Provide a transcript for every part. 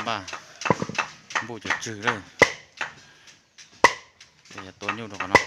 Npaj npuj cov tswg lawm, ces yog tua nyuj rau qhov no.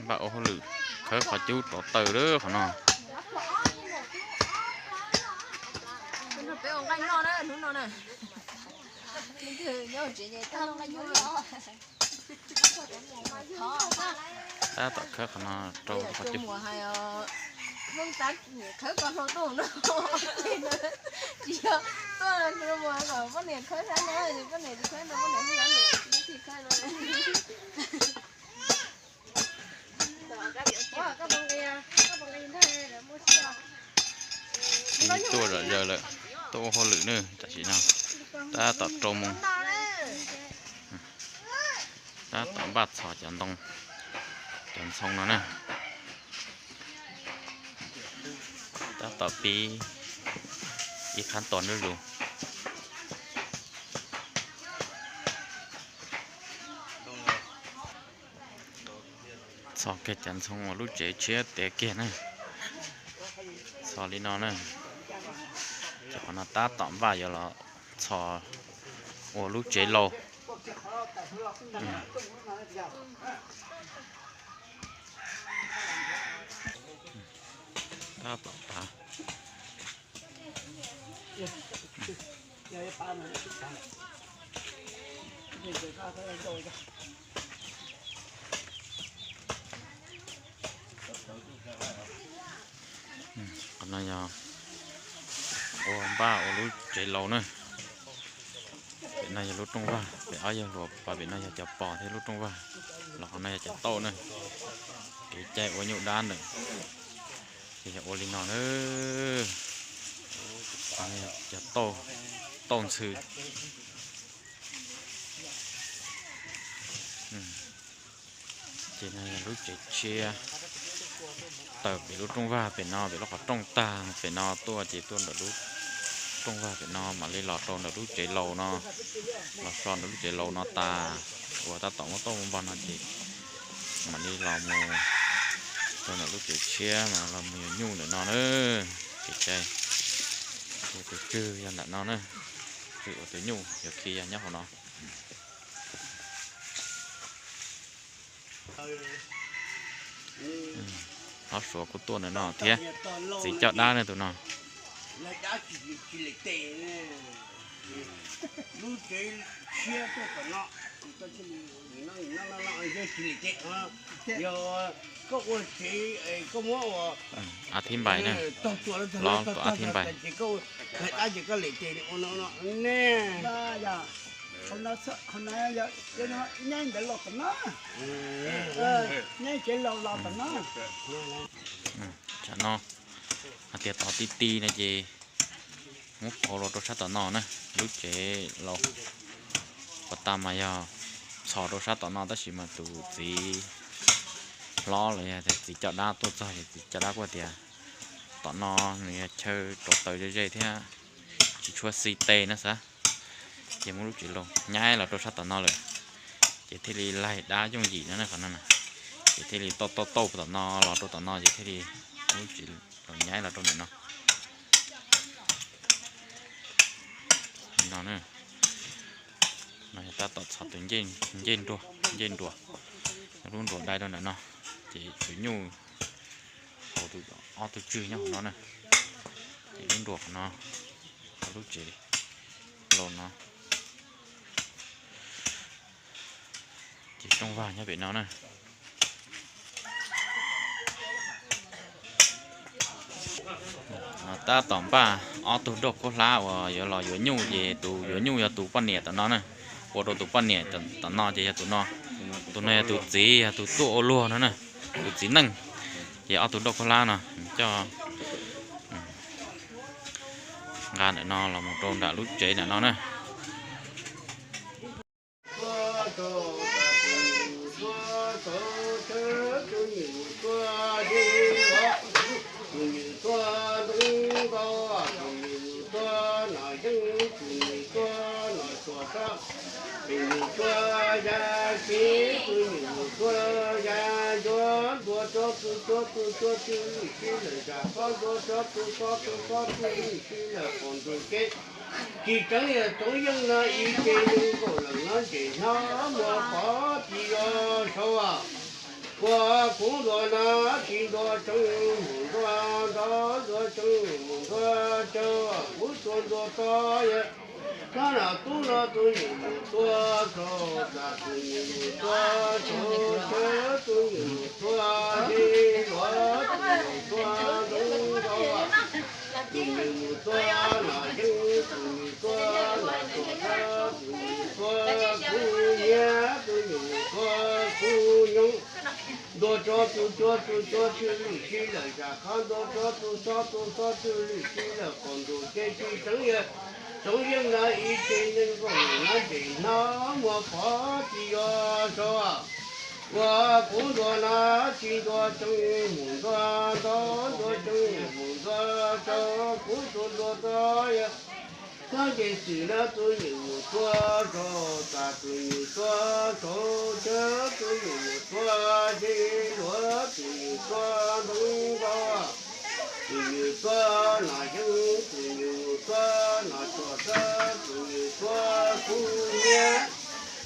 Npaj ua hauj lwm khawb qhov cub rauv taws lawm qhov no. Tab tom khawb qhov no rau qhov cub. Tuaj zom zaws lawm, tuaj ua hauj lwm na, tam sim no tab tom rau moo. Tab tom npaj txhos cov ntoo, cov ntxhoo no na. Tab tom pib ib qhab tos nruab zus. Txhos kiag cov ntxhoo uas lub tsev tshiab tiav kiag na. Txhos li no na. Ces qhov no tab tom npaj yuav los txhos ua lub tsev laus. Tab tom tav. Qhov no yog ua npaj ua lub tsev laus na. Pem no yog lub rooj vag, pem ob yawg hluas pos, pem no yog cov pos thiab lub rooj vag, los qhov no yog cov tauj na. Kev cai ua nyuj dab ntawm ces yog ua li no na. Cov tauj, tauj ntxhw. Ces no yog lub tsev tshiab tawm pem lub rooj vag pem no, pem lub qhov rooj tag pem no tuaj ces tuaj ntawm lub rooj vag pem no mam li los rau ntawm lub tsev laus no, los so ntawm lub tsev laus no tas, uas tab tom muab tauj muab npog no ces mam li los mus rau ntawm lub tsev tshiab mas los mus yuav nyuj ntawm no na. Kev cai ua tus tswg yog ntawm no na, tswg ua tus nyuj yuav khi yog nyob hauv no. Hlob Suav kuj tuaj ntawm no thiab, txiv coj dab ne tus no. Yog koj ua tsev, koj muab ua, a thib npais na, hlob tus a thib npais. Dab ces koj lem tes ua no ne. Nyaib ntawd los tom no, nyaib tsev laus los tom no. Tsam no hais tias tod ti ti no ces muab pauv los rau sab tom no na, lub tsev laus. Puas tas mas yog txhos rau sab tom no tab sis mas tus txiv hlob los yog tias txiv coj dab tuaj txog ces txiv coj dab kuj tias tom no nws yog chaw rauv taws ze ze thiab tsis tshua xis tes no xav, ces muab lub tsev laus nyaib los rau sab tom no lawm, ces thiaj li laig dab yooj yim no na qhov no na. Ces thiaj li tauj tauj tauj tom no los rau tom no ces thiaj li muab lub tsev laus nyaib los rau ntawm no. No, no yog tab tom txhos tus ncej nruas, ncej nruas, lub nruas dai rau ntawm no, ces tus nyuj hauv tus, ob tug tswg nyob hauv no na, ces lub nruas qhov no, lub tsev laus no. Ces rooj vag nyob pem no na. No tab tom npaj ob tug dauj khaub hlab uas yuav los yuav nyuj, ces tus yuav nyuj yog tus poj niam tom no na, ua rau tus poj niam tom no ces yog tus no. Tus no yog tus txiv, yog tus tuaj ua luag no na, tus txiv neej. Ces ob tug dauj khaub hlab no coj Nqa ntawm no los mus rau nram lub tsev ntawm no na. Tsis tseev yawg Txoov Yeej no ib ce neeg nkaum leej no ntsev hnab muag pov tsis yog sau. Ua kuv ntuas no tsis ntuas tseeb mus ntuas ntau, ntuas tseeb mus ntuas tsawg, kuv tsuas ntuas tau yawg Hnab Nam Tub no tus nyiam mus tua saud, tas tus nyiam mus tua saud, tsawg tus nyiam mus tua ze luav, tus nyiam tua ntoo ntau, tus nyiam mus tua Nam Yeeb, tus nyiam tua Nam Tuam Dawb, tus nyiam tua kuv nyiam, tus nyiam mus tua kuv nyoog. Ntuas tso tus cua tus cua tsw lwm si lawm zam qhov, ntuas tso tus xob tus xob tsw lwm si lawm qaum ntuas, ces tsis tseev yawg Txoov Yeej no ib ce neeg nkaum leej no ntsev hnab muag pov tsis yog sau. Ua kuv ntuas no tsis ntuas tseeb mus ntuas ntau, ntuas tseeb mus ntuas tsawg, kuv tsuas ntuas tau yawg Xeeb Cees Xwm no tus nyiam mus tua saud, tas tus nyiam tua saud, tsawg tus nyiam mus tua ze luav, tus nyiam tua ntoo ntau, tus nyiam tua Nam Yeeb, tus nyiam mus tua Nam Tuam Dawb, tus nyiam tua kuv nyiam,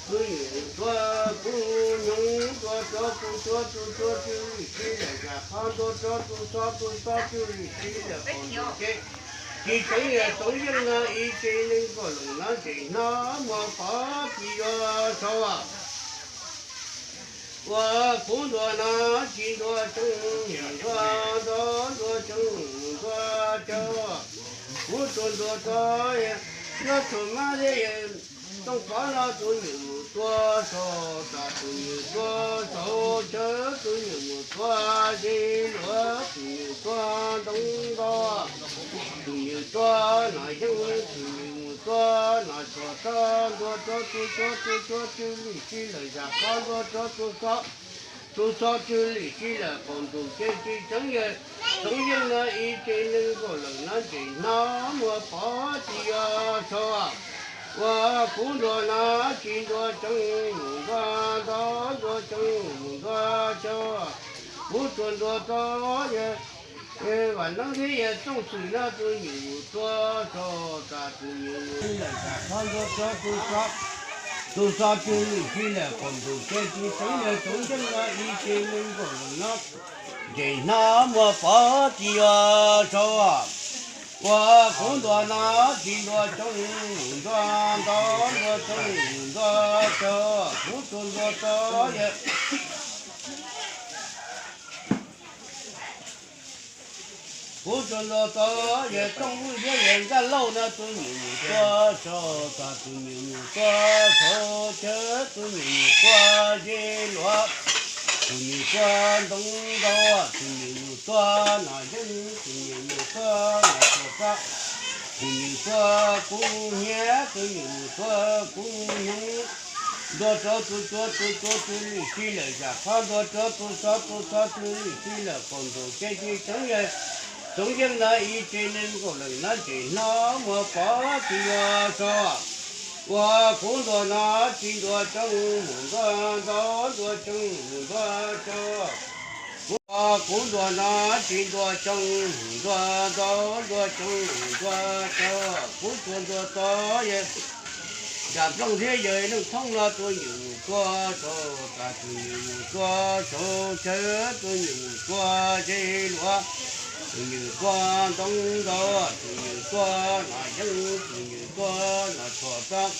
tus nyiam mus tua kuv nyoog. Ntuas tso tus cua tus cua tsw lwm si lawm zam qhov, ntuas tso tus xob tus xob tsw lwm si lawm qaum ntuas, ces tsis tseev yawg Txoov Yeej no ib ce neeg nkaum leej no ntsev hnab muag pov tsis yog sau. Ua kuv ntuas no tsis ntuas tseeb mus ntuas ntau, ntuas tseeb mus ntuas tsawg, kuv tsuas ntuas tau yawg Yob Tshua Mab thiab yawg Tooj Pov no tus nyiam mus tua saud, tas tus nyiam tua saud, tsawg tus nyiam mus tua ze luav, tus nyiam tua ntoo ntau, tus nyiam tua Nam Yeeb, tus nyiam mus tua Nam Tuam Dawb. Ntuas tso tus cua tus cua tsw lwm si lawm zam qhov, ntuas tso tus xob tus xob tsw lwm si lawm qaum ntuas, ces tsis tseev yawg Txoov Yeej no ib ce neeg nkaum leej no ntsev hnab muag pov tsis yog sau. Ua kuv ntuas no tsis ntuas tseeb mus ntuas ntau, ntuas tseeb mus ntuas tsawg, kuv tsuas ntuas tau yawg Vam Neeb thiab yawg Tooj Xwm no tus nyiam mus tua saud, tas tus nyiam mus lawm zam qhov, ntuas tso tus xob tus xob tsw lwm si lawm qaum ntuas, ces tsis tseev yawg Txoov Yeej no ib ce neeg nkaum leej no ntsev hnab muag pov tsis yog sau. Ua kuv ntuas no tsis ntuas tseeb mus ntuas ntau, ntuas tseeb mus ntuas tsawg, kuv tsuas ntuas tau yawg Kuv tsuas ntuas tau yawg Tooj Vwj thiab yawg Nkaj Lauj no tus nyiam mus tua saud, tas tus nyiam mus tua saud, tsawg tus nyiam mus tua ze luav, tus nyiam tua ntoo ntau, tus nyiam mus tua Nam Yeeb, tus nyiam mus tua Nam Tuam Dawb, tus nyiam tua kuv nyiam, tus nyiam mus tua kuv nyoog. Ntuas tso tus cua tus cua tsw lwm si lawm zam qhov, ntuas tso tus xob tus xob tsw lwm si lawm qaum ntuas, ces tsis tseev yawg Txoov Yeej no ib ce neeg nkaum leej no ntsev hnab muag pov tsis yog sau. Ua kuv ntuas no tsis ntuas tseeb mus ntuas ntau, ntuas tseeb mus ntuas tsawg, ua kuv ntuas no tsis ntuas tseeb mus ntuas ntau, ntuas tseeb mus ntuas tsawg, kuv tsuas ntuas tau yawg Yawg Nplooj thiab yawg Leej Thoob no tus nyiam mus tua saud, tas tus nyiam mus tua saud, tsawg tus nyiam mus tua ze luav, tus nyiam tua ntoo ntau, tus nyiam tua Nam Yeeb, tus nyiam tua Nam Tuam Dawb.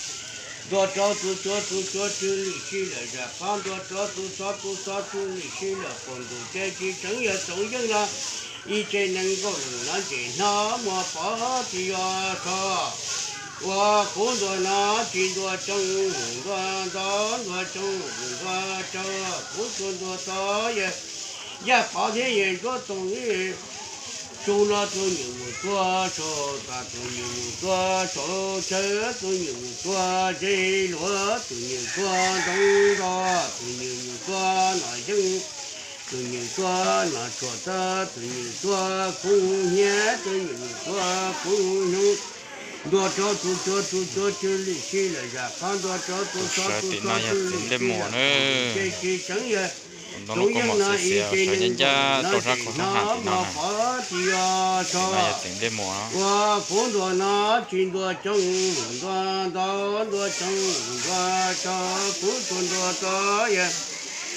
Ntuas rau tus cua tus cua tsw lwm si lawm zam qhov, ntuas rau tus xob tus xob tsw lwm si lawm qaum ntuas, ces tsis tseev yawg Txoov Yeej no ib tse nees nkaum leej no ntsev hnab muag pov tsis yog sau. Ua kuv ntuas no tsis ntuas tseeb mus ntuas ntau, ntuas tseeb mus ntuas tsawg, kuv tsuas ntuas tau yawg Yaj Pov thiab yawg Ntsuab Toog, yawg Tsuas no tus nyiam mus tuaj saum tas, tus nyiam mus tuaj saum chaw, tus nyiam mus tuaj ze luav, tus nyiam tuaj ntoo nto, tus nyiam mus tuaj nom yeej, tus nyiam tuaj nom tsuag tag, tus nyiam tuaj kub hnyiab, tus nyiam mus tuaj kub nyoog. Ntuas rau tus cuav, tus cuav tsw lwm si lawm zam qhov, ntuas rau tus xob, tus xob tsw lwm si lawm, ces tsis tseev yawg tsoom yeej no ib tsev neeg nkaum lawm no ces hnov muaj qhov tias yog tso. Ua kuv ntuas no tsis ntuas coob, ntuas ntau ntuas coob, ntuas tso kuv tsuas ntuas tso yawg.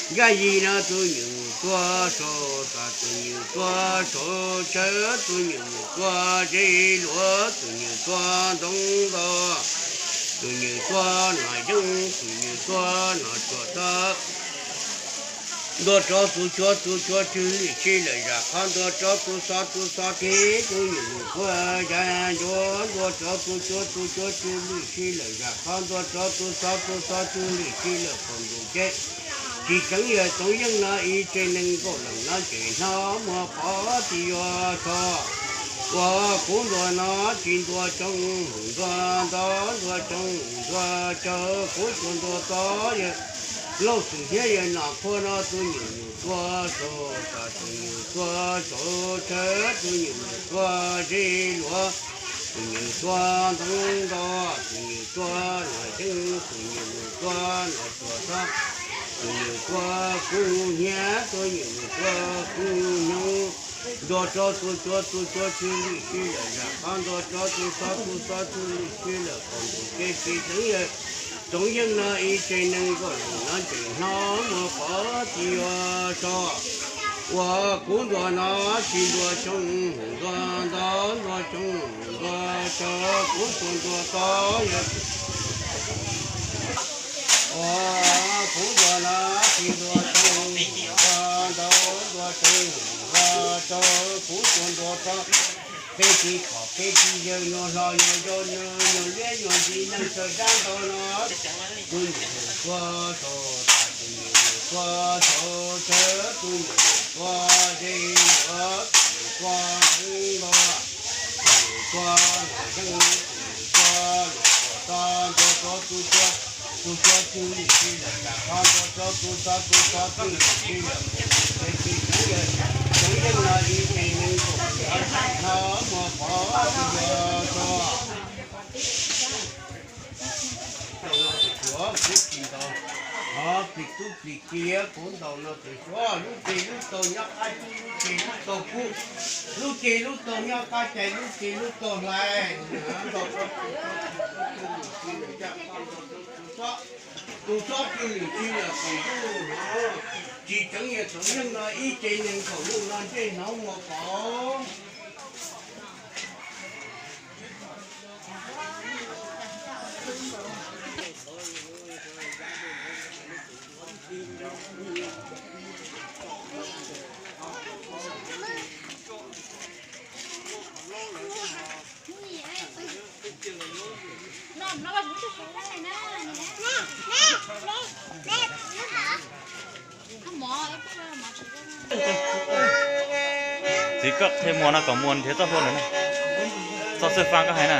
Nkaj yig no tus nyiam mus tuaj saum tas, tus nyiam tuaj saum chaw, tus nyiam mus tuaj ze luav, tus nyiam tuaj ntoo nto, tus nyiam tuaj nom yeej, tus nyiam tuaj nom tsuag tag. Ntuas rau tus cuav, tus cuav tsw lwm si lawm zam qhov, ntuas rau tus xob, tus xob tsw, tus nyiam mus tuaj ya ncuav, ntuas rau tus cuav, tus cuav tsw lwm si lawm zam qhov, ntuas rau tus xob, tus xob tsw lwm si lawm qaum ntuj ces tsis tseev yawg tsoom yeej no ib tsev neeg nkaum lawm no ces hnov muaj qhov tias yog tso. Ua kuv ntuas no tsis ntuas coob, ntuas ntau ntuas coob, ntuas tso kuv tsuas ntuas tso yawg. Lauj Xwm thiab yawg Nom Qhua no tus nyiam mus tuaj saum tas, tus nyiam tuaj saum chaw, tus nyiam mus tuaj ze luav, tus nyiam tuaj ntoo nto, tus nyiam tuaj nom yeej, tus nyiam mus tuaj nom tsuag tag, tus nyiam tuaj kub hnyiab, tus nyiam mus tuaj kub nyoog. Ntuas rau tus cuav, tus cuav tsw lwm si lawm zam qhov, ntuas rau tus xob, tus xob tsw lwm si lawm qaum ntuj ces tsis tseev yawg tsoom yeej no ib tsev neeg nkaum lawm no ces hnov muaj qhov tias yog tso. Ua kuv ntuas no tsis ntuas coob, ntuas ntau ntuas coob, ntuas tso kuv tsuas ntuas tso yawg. Ua kuv ntuas no tsis ntuas coob, ntuas ntau ntuas coob, ntuas tso kuv tsuas ntuas tso. Peb tsis pom peb tsis yawg, nyuag hlo nyuag nco nws, nyuag liab nyuag ntxiv neeg sawv dab ntau no. Tus nyiam mus tuaj saum tas, tus nyiam mus tuaj saum chaw, tus nyiam mus tuaj ze luav, tus nyiam tuaj ntoo nto, tus nyiam tuaj nom yeej, tus nyiam tuaj nom tsuag tag, ntuas rau tus cuav, tus cuav tsw lwm si lawm zam qhov, ntuas rau tus xob, tus xob tsw lwm si lawm qaum ntuj ces tsis tseev yawg tsoom yeej no ib tsev neeg nkaum lawm no ces hnov muaj qhov tias yog tso. Ntaus no tus suav kuv tsis ntaus, ho plis tub plis kiv kuv ntaus no tus suav, lub ceg lub taug nyob qab cub, lub ceg lub taug kub, lub ceg lub taug nyob qab ceg, lub ceg lub taug hlais. Ntaus rau tus xob, tus xob tsw lwm si lawm qaum ntuj, tsis tseev yawg tsoom yeej no ib tsev neeg nkaum lawm no ces hnov muaj qhov. Txiv, koj qhia Muas no kom Muas nrhiav txoj hlua ntawd na. Txoj xwb fab koj hais na.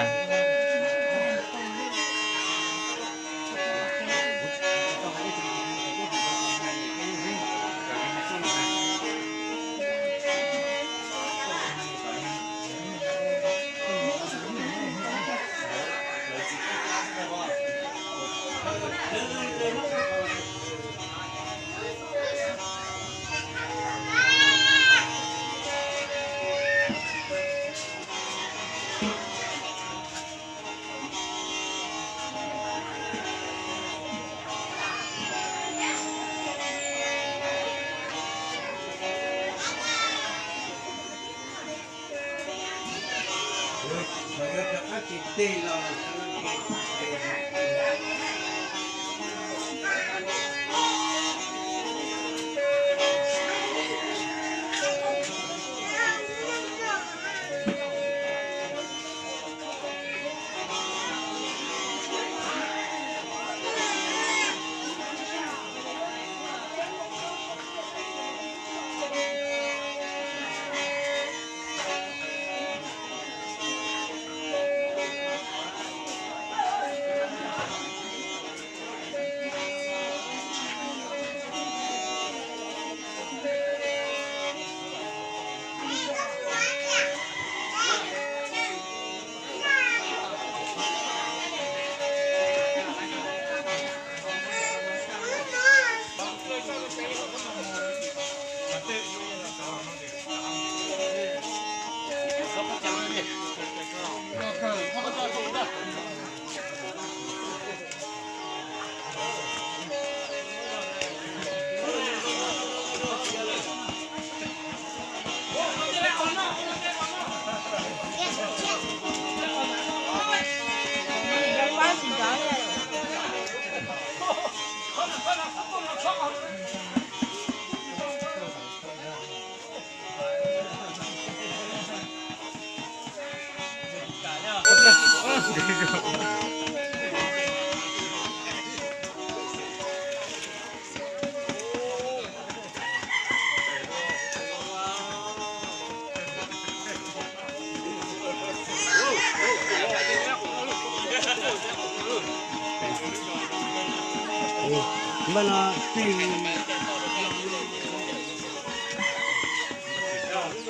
Npaj no, npaj no ces kuv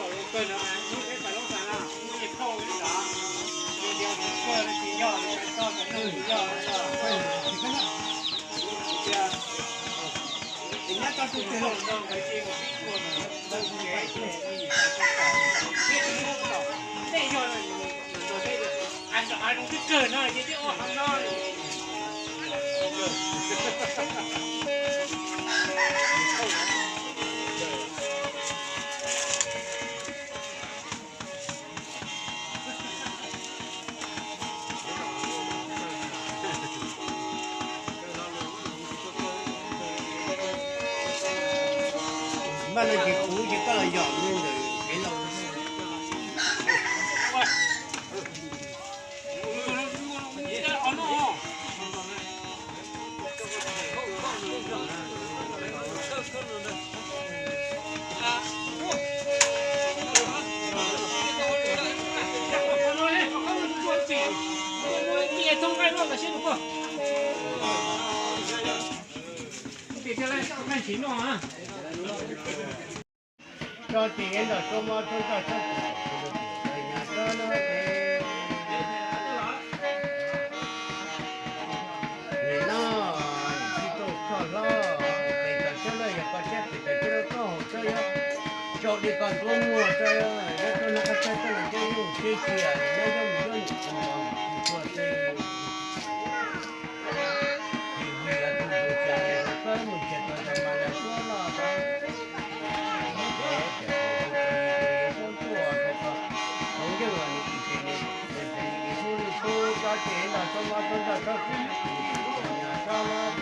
ces koj los yom li ntawm kev laus. Tso ces nram tso mo tso nrog tso, nim no nim tij tuaj txog hlob, pem tom tsob lawj yog koj tshab, pem tom tsob lawj koj haus tsob, yog tsau dej koj nruab muag tso, yog tuaj nrog koj tshab txoj los coj yog mus tsheb cia, nyob yog mus yog nim txog mus tsuag teb. Yus yog tus ntxuag cas, koj mus nrhiav tau cov mas los suab loj tau. Hmoob Yawg los nws ib tsev neeg, nws ib hnub nws pub tsob tsev nrog tsob mob tsob nrog tsob kwv, nws nyuam tsob mob.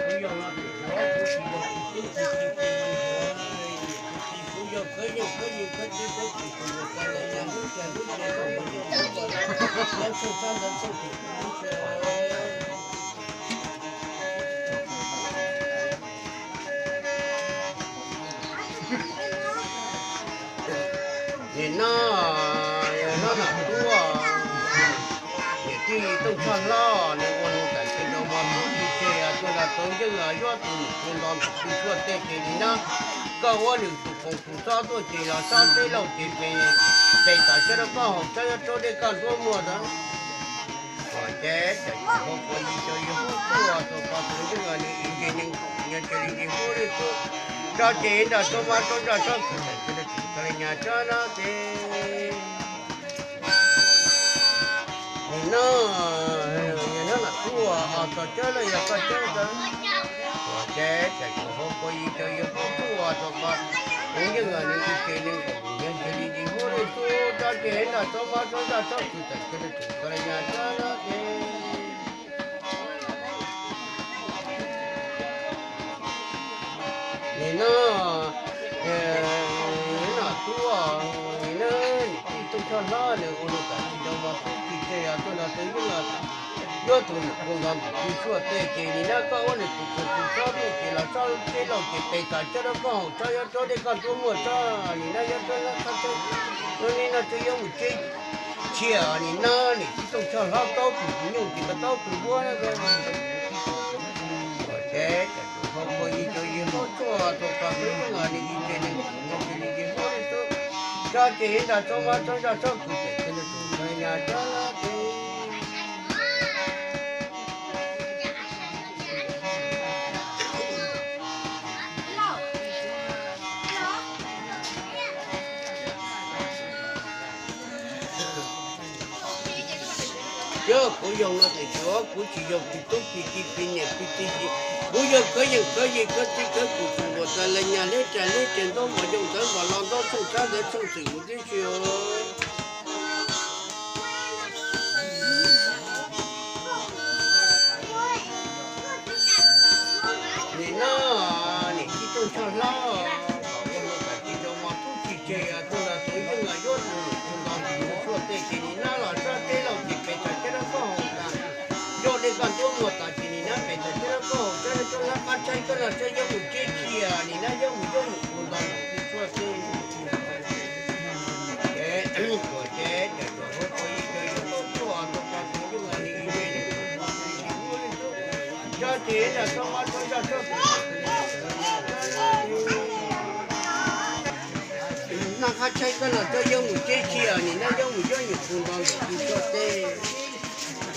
Kuv yog no tus Suav, kuv tsis yog tus tub, kuv tsis yog tus Suav, kuv yog khawb yeej khawb yeej khawb tib khawb tus tus tus tas lawm yam lub cas lub ces tau mus yus tub tas lawm, yam txhooj txhab ntawd txhooj tus tus lub tsev. Nim no, no nam tub, niam tij Tooj Tshoj Hlob nws ua nws tam sim no mos tub tsis tseg, tuaj nrog tau nceej yuav tus nws tus nto ntawm tw tshuaj tej ces nim no koj ua nws tus koom tus txob tuaj ces los tsob teb laug ces pem, pem tom tsob rau koj haus tsob yuav tsob dej koj nruab muag ntawd. Ua ces txawm tus hauv kuv yig rau yus hub tuaj tus pog tus nceej nws ib ntsis neeg nyob cia li ntsis hub li tus tsob ces nrog tsob mob tsob nrog tsob kwv txawm cia li txawm txog li nyuam tsob no ces nim no, nim no nam tub ua txog tsob lawm yog koj tsob ntawd. Ua ces txawm tus hauv kuv yig rau yus hub tuaj tus pog tus nceej nws ib ntsis neeg nyob cia li ntsis hub li tus tsob ces nrog tsob mob tsob nrog tsob kwv txawm cia li txawm txog li nyuam tsob no ces nim no nam tub, nim no niam tij Tooj Tshoj Hlob nws ua nws tam sim no mos tub tsis tseg, tuaj nrog tau nceej yuav tus nws tus nto ntawm tw tshuaj tej ces nim no koj ua nws tus koom tus txob tuaj ces los tsob teb laug ces pem tom tsob rau koj haus tsob yuav tsob dej koj nruab muag tsob, nim no yuav tsob no qab tsob, no nim no tsob yuav mus tsheb cia, nim no niam tij Tooj Tshoj Hlob taub tus nyuj ces koj taub tus npuab na. Ua ces txawm tus hauv kuv yig rau yus hub tuaj tus pog tus nceej nws ib ntsis neeg nyob cia li ntsis hub li tus tsob ces nrog tsob mob tsob nrog tsob kwv txawm cia li txawm txog li nyuam tsob no ces Yog kuv yog no tus Suav, kuv tsis yog tus tub pis tij pis niam pis tij, kuv yog khawb yeej khawb yig khawb tib khawb tus tus npuas tas lawm nyuam hleb tsa hleb tsa ntaub mos yoog ntawd mos los ntaub txhooj txhab ntawd txhooj xwm mus tib si os. Ces nram txob mab txob ntaj txob kws tawm kws noj qab tshaib koj los txog yog mus teb tsi os nim no yog mus yog nyuam qhuav nto ntawm tw txoj teb.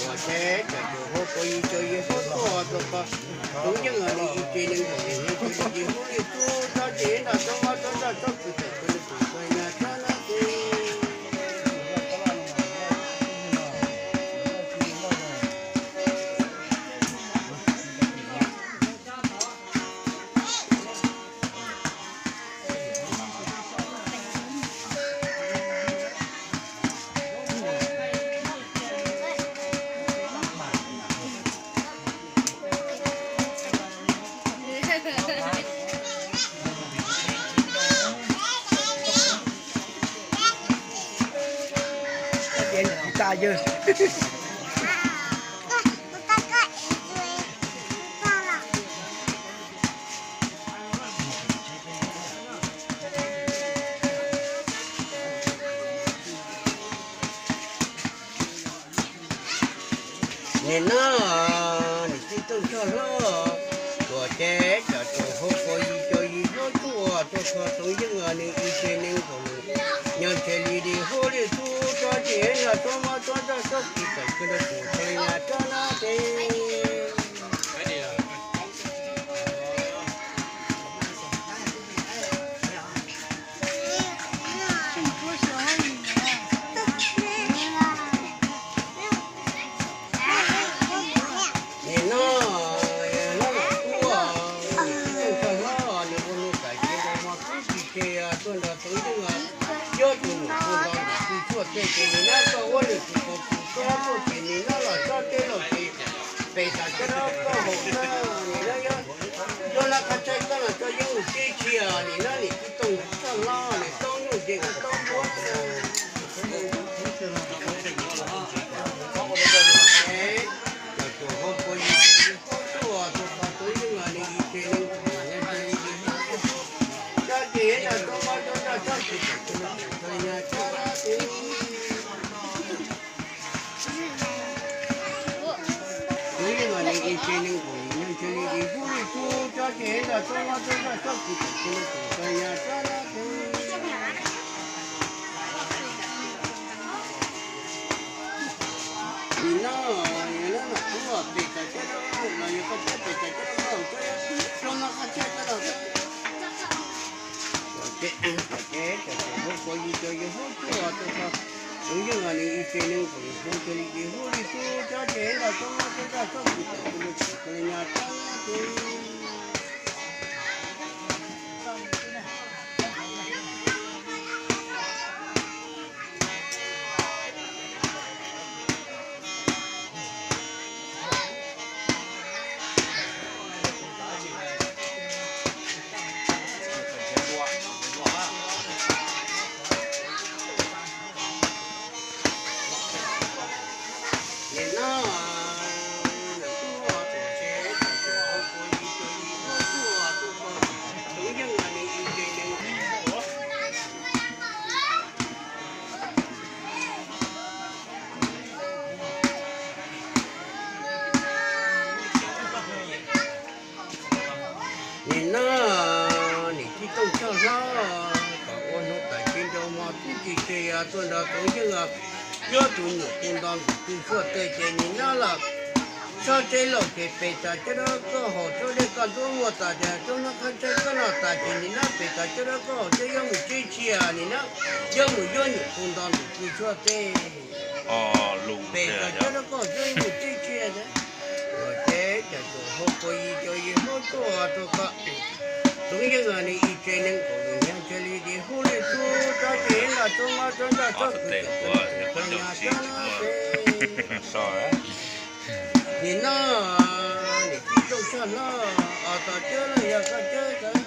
Ua teb tsam tus hauv paus yig cov yig huab tuaj rau koj, tus yeej os nws ib tse nees nkaum nws nyob tsis li yig huab li tub tsob ces nram txob mab txob ntaj txob kws tawm kws nws tus txog nyab tsob nab tes. Nim no nim tij tooj tshaj hlob, tuam ces tsam tus hauv paus yig cov yig huab tuaj rau koj, tus yeej os nws ib tse nees nkaum nws nyob tsis li yig huab li tub tsob ces nram txob mab txob ntaj txob kws tawm kws nws tus txog nyab tsob nab tes. Nim no, no kuj, tij tooj tshaj hlob nws ua nws txais kev nrau hmo tub tsis tseg tuaj nrog tus yeej os, yog tus nyuam qhuav nto ntawm tw txoj teb ces nim no koj ua lwm tus paus tus tsob tuaj ces nim no los tsob teb los ces pes tas cov rau koj haus na, nim no yog cov noj qab tshaib koj los txog yog mus teb tsi os nim no nim tij tooj tshaj hlob nws tau nyuj ces koj tau npua na. Tus hauv paus yig cov yig huab tuaj rau koj, tus yeej os nws ib tse nees nkaum nws nyob tsis li yig huab li tub tsob ces nram txob mab txob ntaj txob kws tawm kws nws tus txog nyab tsob nab tes. Tus yeej os nws ib tse nees nkaum nws nyob tsis li yig huab li tub tsob ces nram txob mab txob ntaj txob kws tawm kws nws tus txog nyab tsob nab tes. Nim no, nim no kuj pes tas cov rau, los yog koj teb pes tas cov rau koj haus tsob noj qab tshaib koj los. Tuam ces, tuam ces tsam tus hauv paus yig cov yig huab tuaj rau koj, tus yeej os nws ib tse nees nkaum nws nyob tsis li yig huab li tub tsob ces nram txob mab txob ntaj txob kws tawm kws nws tus txog nyab tsob nab tes. Nim no, nws kuj tuam ces tsam tus hauv paus yig cov yig huab tuaj rau koj, tus yeej os nws ib tse nees nkaum Nim no nim tij tooj tshaj hlob, kom ua hnub tawm kev nrau hmo tub tsis tseg tuaj nrog tus yeej os, yog tus nyuam qhuav nto ntawm tw txoj teb ces nim no los tsob teb los ces pes tas cov rau koj haus tsob dej koj ntxuav muag tas ces tsob noj qab tshaib koj noj tas ces nim no pes tas cov rau koj haus tsob yog mus teb tsi os nim no, yog mus yog nyuam qhuav nto ntawm tw txoj teb. Pes tas cov rau koj haus tsob yog mus teb tsi os. Ua teb tsam tus hauv paus yig cov yig huab tuaj rau koj, tus yeej os nws ib tse nees nkaum nws nyob tsis li yig huab li tub tsob ces nram txob mab txob ntaj txob kws tawm kws nws tus txog nyab tsob nab tes. Nim no nim tij tooj tshaj hlob, os tos cawb los yog koj cawb tawv.